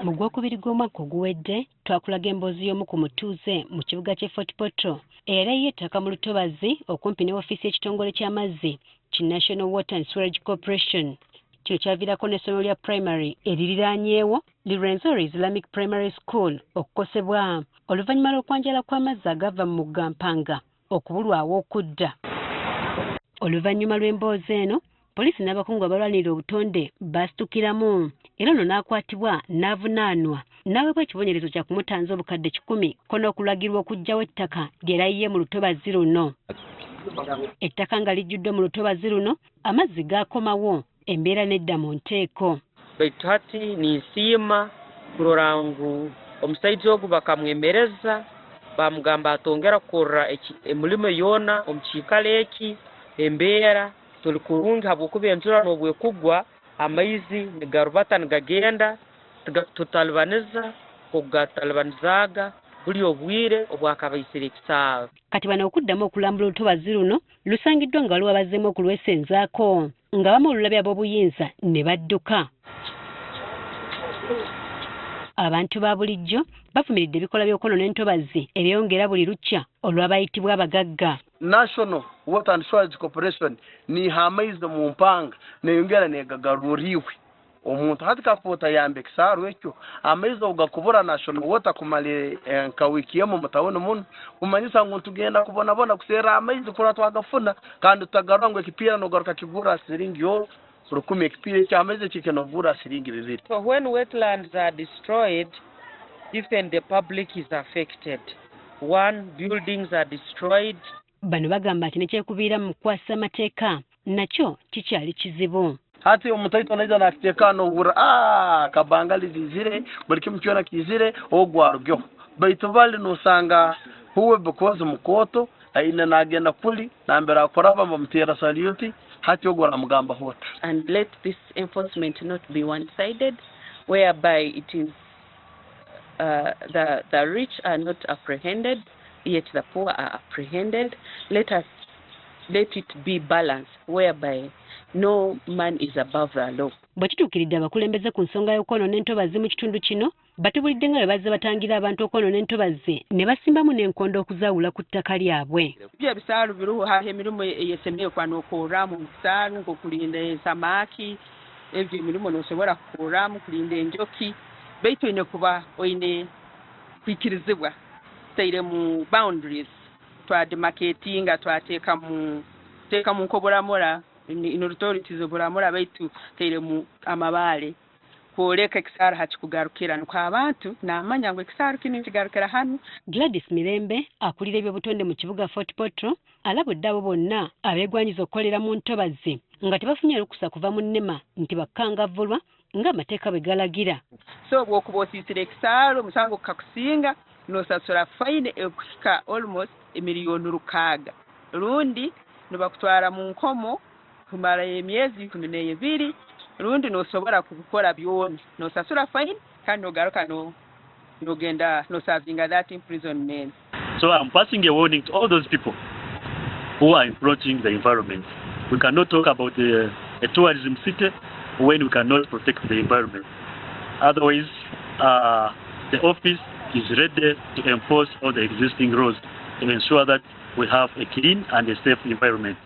Mu Gwokubiri gw'omwaka oguwedde, twakulaga emboozi y'omu ku mutuuze mu kibuga ky'e Fort Portal eyali ayiye ettaka mu lutobazi okumpi ne ofiisi y'ekitongole ky'amazzi ki National Water and Sewerage Corporation. Kino kyaviirako n'essomero lya primary eririraanyeewo li Rwenzori Islamic Primary School okukosebwa oluvannyuma lw'okwanjala kw'amazzi agava mu mugga Mpanga okubulwawo okudda. Oluvannyuma lw'emboozi eno, poliisi n'abakungu abalwanirira obutonde baasitukiramu era ono n'akwatibwa n'avunaanwa n'aweebwa ekibonerezo kya kumutanza obukadde 100 ko n'okulagirwa okuggyawo ettaka lye yayiye mu lutobazi luno. Ettaka nga lijjuddwa mu lutobazi luno, amazzi gaakomawo, embeera n'edda mu nteeko. Baitu hati ninsiima kurora ngu omusaija ogu bakamwemereza, bamugamba atongera kukorra emilimo yoona omu kiikaro eki. Embeera tuli kurungi habwokuba enjura n'obwekugwa, amaizi nigarubata nigagenda, tigakututalibaniza nk'oku gatutalibanizaga buli obwire obwakabaisire ekisaaru. Kati bano okuddamu okulambula olutobazi luno lusangiddwa nga waliwo abazzeemu okulwesenzaako, nga bamu olulabye ab'obuyinza ne badduka. Abantu ba bulijjo bavumiridde ebikolwa by'okwonoona entobazi ebyeyongera buli lukya olw'abayitibwa abagagga. National Water and Sewerage Corporation niiha amaizi mu mpanga neyongera negagarura iwe omuntu. Hati kakuba otayamba ekisaaru ekyo, amaizi obu gakubura National Water kumara nka wiiki emu mu tawuni muno, kumanyisa ngu nitugenda kubonabona kuserra amaizi kurora twagafuna, kandi tutagarura ngu ekipiira nogaruka kigura siringi 100, ekipiira eky'amaizi ekyo nokugura siringi 2. So when wetlands are destroyed, even the public is affected. One, buildings are destroyed. Bano bagamba nti nekyekubiira mu kukwasa amateeka nakyo kikyali kizibu. Hati omutaito naija nakiteeka nohurra kabangali zizire, buli kimu kyona kizire, ogwo arugeho. Baitu bali nosanga huwe because mukooto aine nagenda kuli nambere akuraba bamuteera saluti, hati ogwo oramugamba ota? And let this enforcement not be one-sided, whereby it is the rich are not apprehended, yet the poor are apprehended. Let it be balanced, whereby no man is above the law. Bwe kituukiridde abakulembeze ku nsonga y'okwonoona entobazi mu kitundu kino, batubulidde nga bwe bazze batangira abantu okwonoona entobazi ne basimbamu n'enkondo okuzaawula ku ttaka lyabwe. Ebyo ebisaalu biriho, hariho emirimu eyesemere kuba nookorramu omu kisaalu, nk'okulinda ensamaaki. Ebyo emirimu noosobora kukorramu, kulinda enjoki, baitu oine kuba oine kwikirizibwa. Tutairemu boundaries, twademarcatinga, twateekamu teekamu nk'oburamura in authorities oburamura, baitu tairemu amabaale kwoleka ekisaaru hakikugarukira, nukwo abantu namanya ngu ekisaaru kinu kigarukira hanu. Gladys Mirembe akulira ebyobutonde mu kibuga Fort Portal alabudde abo bonna abeegwanyiza okukolera mu ntobazi nga tebafunye lukusa kuva mu NEMA nti bakkangavvulwa ng'amateeka bwe galagira. So bw'okuba osiisire ekisaaru, omusango gukakusinga, noosasura fine ekuhika almost 6 million, rundi nibakutwara mu nkomo kumara emyezi 12, rundi noosobora kubikora byona, noosasura fine kandi nogaruka no nogenda noservinga that imprisonment. So I'm passing a warning to all those people who are encroaching the environment. We cannot talk about a tourism city when we cannot protect the environment. Otherwise, the office is ready to enforce all the existing laws to ensure that we have a clean and a safe environment.